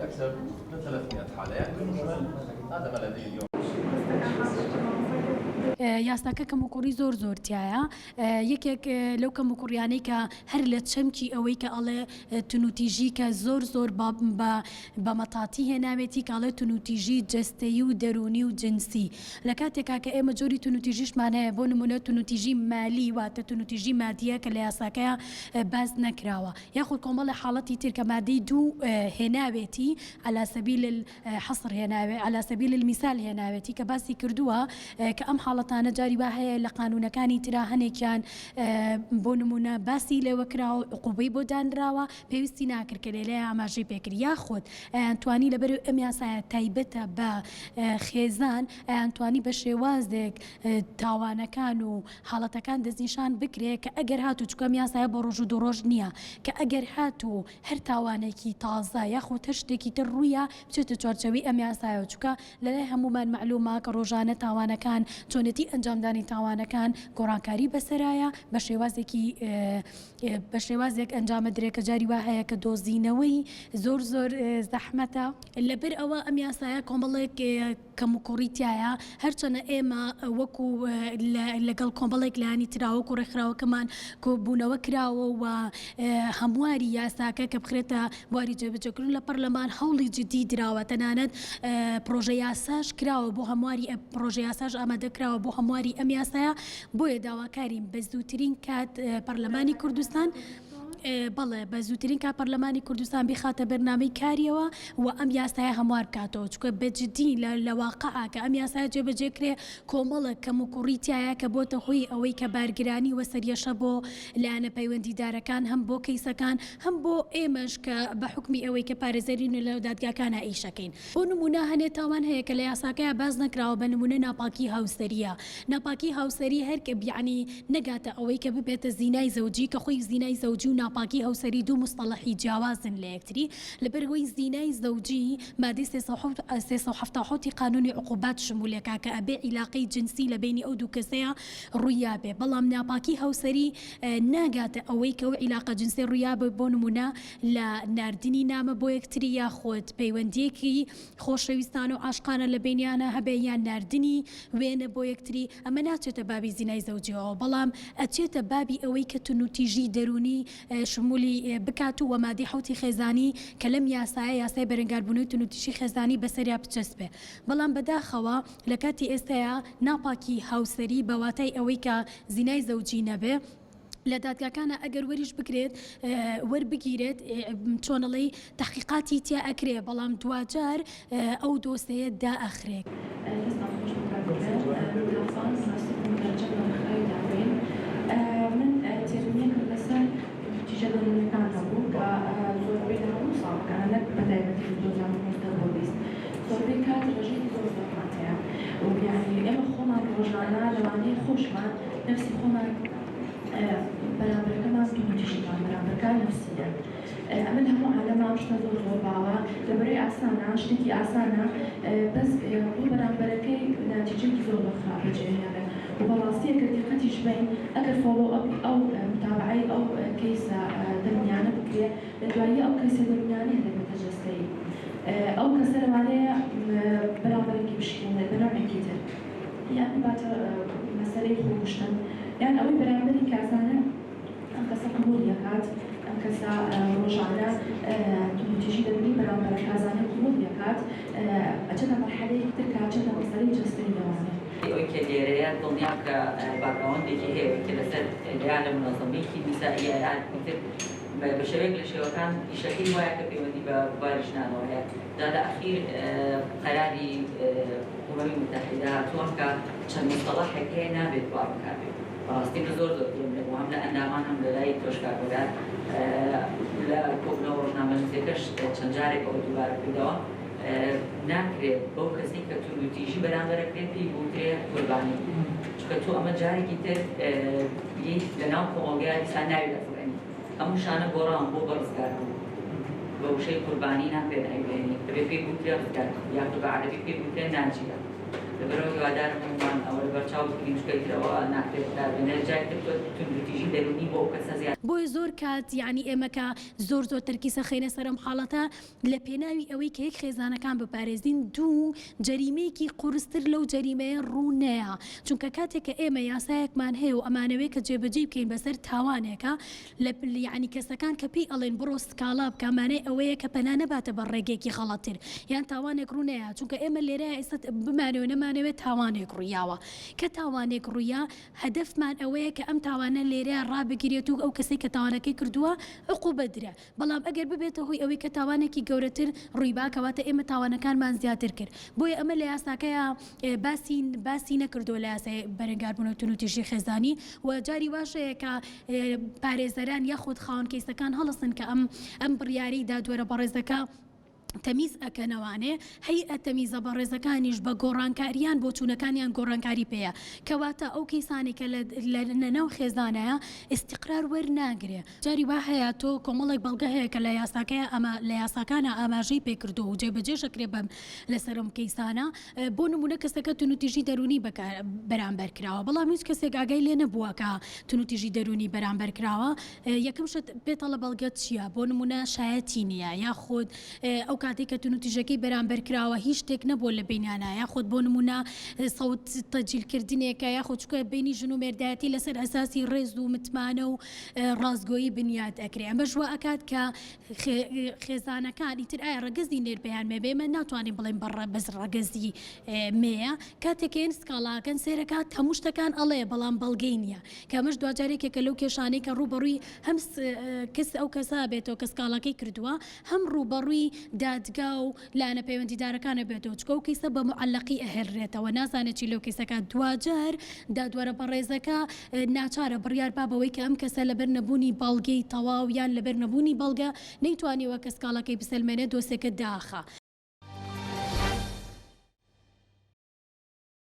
اكثر من 300 حاله يعني بالمجمل هذا ما لدي اليوم. یاساکە کەموکوڕی زۆر زۆر تیایە، یەکێک لەو کەموکوڕیانەی کە هەر لە چەمکی ئەوەی کە ئەڵێ تونوتیژی کە زۆر زۆر بە مەتاتی هێناوێتی کە ئەڵێ تونوتیژی جەستەیی و دەروونی و جنسی لە کاتێکا کە ئێمە جۆری تونوتیژیشمان هەیە بۆ نمونە تونوتیژی مالی واتە تونوتیژی مادیە کە لە یاساکەیا باس نەکراوە یاخود کۆمەڵێ حاڵەتی تر کە مادەی دوو هێناوێتی علی سبیل الحصر هێناوێ علی سبیل المثال هێناوێتی کە باسی کردووە کە ئەم حاڵەتانە جاری وا هەیە لە قانوونەکانی ترا هەنێکیان بۆ نموونە باسی لێوە کراوە و عقوبەی بۆ دانراوە پێویستی ناکرد کە لێرەیا ئاماژەی پێ کرد یاخود ئەیانتوانی لەبەر ئەم یاسایە تایبەتە بە خێزان ئەیانتوانی بە شێوازێک تاوانەکان و حاڵەتەکان دەستنیشان بکرێ کە ئەگەر هاتوو چونکە ئەم یاسایە بۆ ڕۆژ و دوو ڕۆژ نییە کە ئەگەر هاتوو هەر تاوانێکی تازە یاخود هەر شتێکی تر ڕوویا بچێتە چوارچێوەی ئەم یاسایەوە چونکە لەلای هەموومان مەعلومە کە ڕۆژانە تاوانەکان چۆنێتی ئەنجامدانی تاوانەکان گۆڕانکاری بەسەرایە بە شێوازێکی بە شێوازێک ئەنجامەدرێ کە جاری وا هەیە کە دۆزینەوەی زۆر زۆر زەحمەتە. لەبەر ئەوە ئەم یاسایە کۆمەڵێک کەموکوڕی تیایە، هەرچەنە ئێمە وەکو لەگەڵ کۆمەڵێک لایەنی ترا وەکو ڕێکخراوەکەمان کۆبوونەوە کراوە و هەمواری یاساکە کە بخرێتە بواری جێبەجێکردن لە پەرلەمان هەوڵی جدی دراوە، تەنانەت پڕۆژە یاساش کراوە بۆ هەمواری پڕۆژە یاساش ئامادە کراوە بۆ هەمواری ئەم یاسایە، بۆیە داواکارین بە زووترین کات پەرلەمانی کوردستان بەڵێ بە زووترین کات پەرلەمانی کوردستان بیخاتە بەرنامەی کاریەوە و ئەم یاسایە هەموار بکاتەوە چونکە بە جدی لە واقعا کە ئەم یاسایە جێبەجێ کرێ کۆمەڵێک کەموکوڕی تیایە کە بۆتە هۆی ئەوەی کە بارگرانی و سەریەشە بۆ لایەنە پەیوەندیدارەکان هەم بۆ کەیسەکان هەم بۆ ئێمەش کە بە حوکمی ئەوەی کە پارێزەرین و لە دادگاکانا ئیشەکەین. بۆ نموونە هەنێ تاوان هەیە کە لە یاساکەیا باس نەکراوە بە نموونە ناپاکی هاوسەریە ناپاکی هاوسەری هەر کە یەعنی نەگاتە ئەوەی کە ببێتە زینای زەوجی کە خۆی زینای زەوجی و ناپاکی هاوسەری دوو موستەڵەحی جیاوازن لە یەکتری لەبەر ئەوەی زینای زەوجی مادەی 377 ی قانونی عقوبات شمولەکا کە ئەبێ عیلاقەی جنسی لە بەینی ئەو دوو کەسەیا ڕوویابێ بەڵام ناپاکی هاوسەری ناگاتە ئەوەی کە ئەو عیلاقە جنسیە ڕوویابێ بۆ نموونە لە ناردنی نامە بۆ یەکتری یاخود پەیوەندییەکی خۆشەویستانە و عاشقانە لە بەینیانا هەبێ یان ناردنی وێنە بۆ یەکتری ئەمە ناچێتە بابی زینای زەوجیەوە بەڵام ئەچێتە بابی ئەوەی کە توندوتیژی دەروونی شمولی بکات و مادەی حەوتی خێزانی کە لەم یاسایە یاسای بەرەنگاربوونەوەی توندوتیژی خێزانی بەسەریا بچەسپێ بەڵام بەداخەوە لە کاتی ئێستایا ناپاکی هاوسەری بە واتای ئەوەی کە زینای زەوجی نەبێ لە دادگاکانا ئەگەر وەریش بکرێت وەربگیرێت چۆنەڵێی تەحقیقاتی تیا ئەکرێ بەڵام دواجار ئەو دۆسێیە دائەخرێ. دەستان خۆش بێت کاک گوڵبێر من تاسان ناسک و متەرجەم لە ڕێکخراوی دادوەریم من تێبینیەکم لەسەر توندوتیژە دەروونیەکان هەبوو کە زۆربەی لە هەموو ساڵەکانا نەک بە تایبەتی لە 2019 بۆ 20 زۆربەی کات ڕێژەیەکی زۆر زۆرمان هەیە و یانی ئێمە خۆمان ڕۆژانە لەوانەیە خۆشمان نەفسی خۆمان بەرامبەرەکەمان توندوتیژیمان بەرامبەر کا نەفسیە ئەمە لە هەموو عالەما ئەم شتە زۆر زۆر باوە لەبەرەی ئاسانە شتێکی ئاسانە بەس بۆ بەرامبەرەکەی ناتیجەیەکی زۆر زۆر خراپ بەجێهێڵێ و بەڕاستی ئەگەر دیقەتیش بەین ئەگەر follow up ی ئەو متابەعەی ئەو کەیسە دەروونیانە بکرێ لە دوایی ئەو کەیسە دەروونیانەیە دەبێتە جەستەیی ئەو کەسە لەوانەیە بەرامبەرەکی بشکێنێت بە نەوعێکی تر یان بباتە مەسەلەی خۆکوشتن یان ئەوەی بەرامبەری کازانە ئەم کەسە قبوڵی ئەکات ئەم کەسە ڕۆژانە توندوتیژی دەروونی بەرامبەرە کازانە قبوڵی ئەکات ئەچێتە مەرحەلەیەکی تر کە ئەچێتە مەسەلەی جەستەیی لەوانەیە. ئەوەی کە لێرەیە دڵنیام کە background ێکی هەیە ئەوەی کە لەسەر یا لە مونەزەمەیەکی نیسائیە یا ئیتر بە شێوەیەک لە شێوەکان ئیشەکەی وایە کە پەیوەندی بە بواری ژنانەوە هەیە جا لە ئەخیر قەراری ئومەمی موتەحیدە هاتووە کە چەند موستەڵەحێک هەیە نابێت وا بکاربێت. بەڕاستی من زۆر زۆر گوێم لێبوو هەم لە ئەندامان هەم لە لای تۆش کاک بڕیار لە کۆبوونەوە ڕۆژنامەنووسیەکەش چەند جارێک ئەوە دووبارە کردەوە ناکرێت بەو کەسەی کە توندوتیژی بەرامبەرەکرێ پێی بوترێ قوربانی چونکە تۆ ئەمە جارێکی تر یەیت لەناو کۆمەڵگەیا دیسان ناوی ئەفڕێنی ئەم وشانە گۆڕاون بۆ بە ڕزگاربوو بە وشەی قوربانی ناکرێ ناوی بهێنی ئەبێ پێی بوترێ ڕزگاربوو یاخود بە عەرەبی پێی بوترێ ناجیە. لەبەرئەوە هیوادارم هەموومان ئەوە لەبەرچاو بگرین چونکە ئیتر ئەوە ناکرێت بەکاربێنرێت جارێک تر تۆ توندوتیژی دەروونی بۆ ئەو کەسە زیاتر بۆیە زۆر کات یانی ئێمە کە زۆر زۆر تەرکیز ئەخەینە سەر ئەم حاڵەتە لە پێناوی ئەوەی کە یەک خێزانەکان بپارێزین دوو جەریمەیەکی قورستر لەو جەریمەیە ڕوو نەیا چونکە کاتێک کە ئێمە یاسایەکمان هەیە و ئەمانەوێ کە جێبەجێی بکەین بەسەر تاوانێکا لە یانی کەسەکان کە پێی ئەڵێن بڕۆ سکاڵا بکە مانای ئەوەیە کە پەنا نەباتە بەر ڕێگەیەکی غەڵەتتر یان تاوانێک ڕوو نەیا چونکە ئێمە لێرە ئێستا بمانەوێ نەمانەوێ تاوانێک ڕوویاوە کە تاوانێک ڕوویا هەدەفمان ئەوەیە کە ئەم تاوانە لێرە ڕابگیرێت و ئەو کەسەی کە تاوانەکەی کردووە عقوبە درێ بەڵام ئەگەر ببێتە هۆی ئەوەی کە تاوانێکی گەورەتر ڕوویبا کەواتە ئێمە تاوانەکانمان زیاتر کرد بۆیە ئەمە لە یاساکەیا باسی باسی نەکردووە لە یاسای بەرەنگاربوونەوەی توندوتیژی خێزانی و جاری واش هەیە کە پارێزەران یاخود خاوەن کەیسەکان هەڵسن کە ئەم ئەم بڕیارەی دادوەرە بەڕێزەکە تەمیز ئەکەنەوانێ هەیئە تەمیزە بەڕێزەکانیش بە گۆڕانکاریان بۆچوونەکانیان گۆڕانکاری پێیە کەواتە ئەو کەیسانەی کە لە لە ناو خێزانایە ئیستیقرار وەرناگرێ. جاری وا هەیە تۆ کۆمەڵێک بەڵگە هەیە کە لە یاساکەیا ئەمە لە یاساکانا ئاماژەی پێ کردووە و جێبەجێش ئەکرێ بەم لەسەر ئەم کەیسانە بۆ نموونە کەسەکە توندوتیژی دەروونی بەکار بەرامبەر کراوە بەڵام هیچ کەسێک ئاگای لێ نەبووە کە توندوتیژی دەروونی بەرامبەر کراوە یەکەم شت پێتەڵە بەڵگەت چییە؟ بۆ نموونە شایەتی نییە یاخود ئەو کاتەی کە توندوتیژەکەی بەرامبەر کراوە هیچ شتێک نەبووە لە بەینیانا یاخود بۆ نموونە سەوت تەجیل کردنێکە یاخود چونکە بەینی ژن و مێردایەتی لەسەر ئەساسی ڕێز و متمانە و ڕاستگۆیی بنیات ئەکرێ ئەمەش وا ئەکات کە خێزانەکان ئیتر ئایا ڕەگەزی نێر بە یان مێ بێ ئێمە ناتوانین بڵێین بە بەس ڕەگەزی مێیە کاتێک کە یەن سکاڵاکەن سەیرەکات هەموو شتەکان ئەڵێ بەڵام بەڵگەی نییە کە ئەمەش دواجار یەکێکە لەو کێشانەی کە ڕووبەڕووی هەم کەس ئەو کەسە بێتەوە کە سکاڵاکەی کردووە هەم ڕووبەڕووی دادگا و لایەنە پەیوەندیدارەکانە بێتەوە چونکە ئەو کەیسە بە موعەلەقی ئەهێلرێتەوە نازانێت چی لەو کەیسەکە دواجار دادوەرە بەڕێزەکە ناچارە بڕیار با بەوەی کە ئەم کەسە لەبەر نەبوونی بەڵگەی تەواو یان لەبەر نەبوونی بەڵگە نەیتوانیوە کە سکاڵاکەی بسەلمێنێت دۆسێکە داخا.